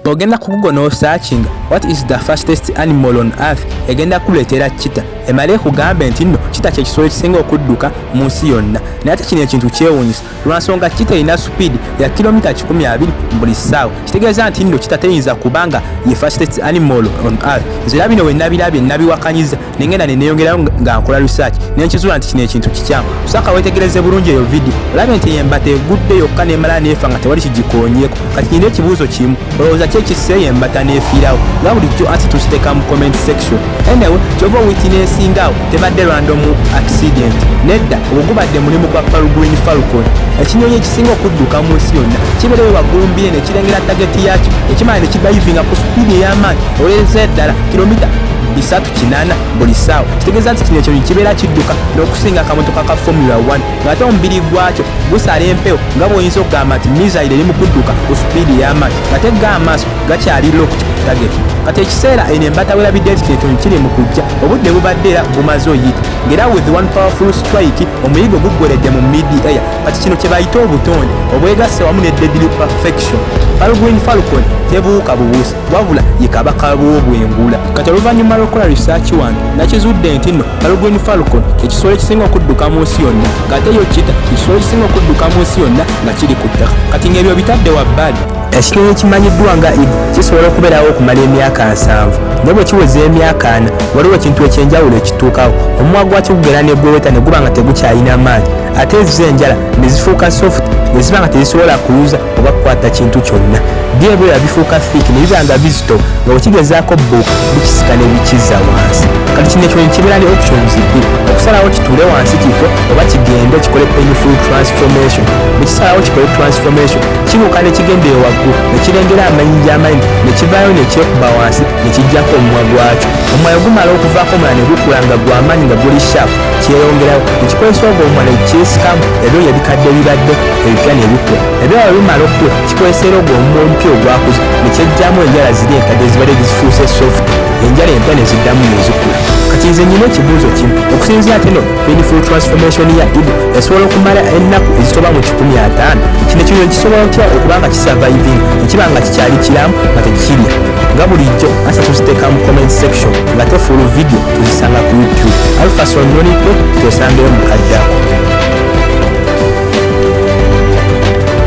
Bw'ogenda ku Google n'osearchinga "What is the fastest animal on earth?", egenda kuleetera cheetah, emale ekugambe nti nno cheetah kyekisolo ekisinga okudduka mu nsi yonna. Naye ate kino ekintu kyewuunyisa lwansonga cheetah erina speed ya kilomita 20 buli ssaawa. Kitegeeza nti nno cheetah teyinza kubanga ye fastest animal on earth. Nze era bino wenabirabye nabiwakanyiza, nengenda neneyongerayo nga nkola research, nenkizuula nti kino ekintu kikyamu. Saka wetegereze bulungi eyo video, olabe nti embata egudde yokka nemala neefa nga tewali kigikoonyeeko. Kati nyina ekibuuzo kimu: olowooza ki ekisseeyo embata neefiirawo? Nga bulijjo, answer tuziteeka mu comment section. Anyway, kyova witnessinga awo tebadde random accident, nedda. Ogwo gubadde mulimu gwa peregrine falcon, ekinyonyi ekisinga okudduka mu nsi yonna. Kibeereyo waggulu mbire ne kirengera target yakyo, ekimala ne kidivinga ku speed ey'amaanyi olweza eddala kilomita 380 buli ssaawa. Kitegeeza nti kino ekinyonyi kibeera kidduka n'okusinga akamotoka ka Formula 1, ng'ate omubiri gwakyo gusala empewo nga bw'oyinza okugamba nti missile eri mu kudduka ku speed ey'amaanyi, ng'ate ga amaaso gakyali locked ku target. Kati ekiseera eno embata werabidde nti kino ekinyonyi kiri mu kujja, obudde bubadde era bumaze oyita, ng'era with one powerful strike omuyigo guggweredde mu mid air. Kati kino kye bayita obutonde obwegasse wamu ne deadly perfection. Peregrine falcon tebuuka bubuusi, wabula ye kabaka bw'obwengula. Kati oluvannyuma lw'okukola research wange, nakizudde nti nno peregrine falcon kyekisolo ekisinga okudduka mu nsi yonna, ng'ate yo cheetah kyekisolo ekisinga okudduka mu nsi yonna nga kiri ku ttaka. Kati ng'ebyo bitadde wabbali, ekinyonyi ekimanyiddwa nga eagle kisobola okubeerawo okumala emyaka 70, naye bwe kiweza emyaka 40, waliwo ekintu ekyenjawulo ekituukawo. Omumwa gwakyo gugera ne gweweta ne guba nga tegukyalina maanyi, ate ezo enjala ne zifuuka soft, ne ziba nga tezisobola kuyuza oba kukwata kintu kyonna. Byo ebyoya bifuuka thick ne biba nga bizito, nga bwekigezaako bbuuka bikisika ne bikizza wansi. Kati kino ekinyonyi kibeera ne options bbiri: okusalawo kituule wansi kife, oba kigende kikole painful transformation. Bwe kisalawo kikole transformation, kibuuka ne kigenda eyo waggulu ne kirengera amayinja amanene, ne kivaayo ne kyekuba wansi ne kijjako omumwa gwakyo. Omumwa bwe gumala okuvaako omulala ne gukula nga gw'amaanyi, nga guli sharp, kyeyongerayo ne kikozesa ogwo omumwa ne kyesikamu ebyoya ebikadde ebibadde ebipya ne bikula. Ebyoya bwe bimala okukula, kikozesa era ogwo omumwa omupya ogwakuze ne kyejjamu enjala ziri enkadde ezibadde zifuuse soft, enjala empya ne ziddamu ne zikula. Kati nze nyina ekibuuzo kimu: okusinziira ate no painful transformation ya eagle esobola okumala ennaku ezitoba mu 150, kino ekinyonyi kisobola otya okuba nga kisurviving nekiba nga kikyali kiramu nga tekirya? Nga bulijjo, answer tuziteeka mu comment section, nga te full video tuzisanga ku YouTube. Alphason Noniko, twesangeyo mu kaddako.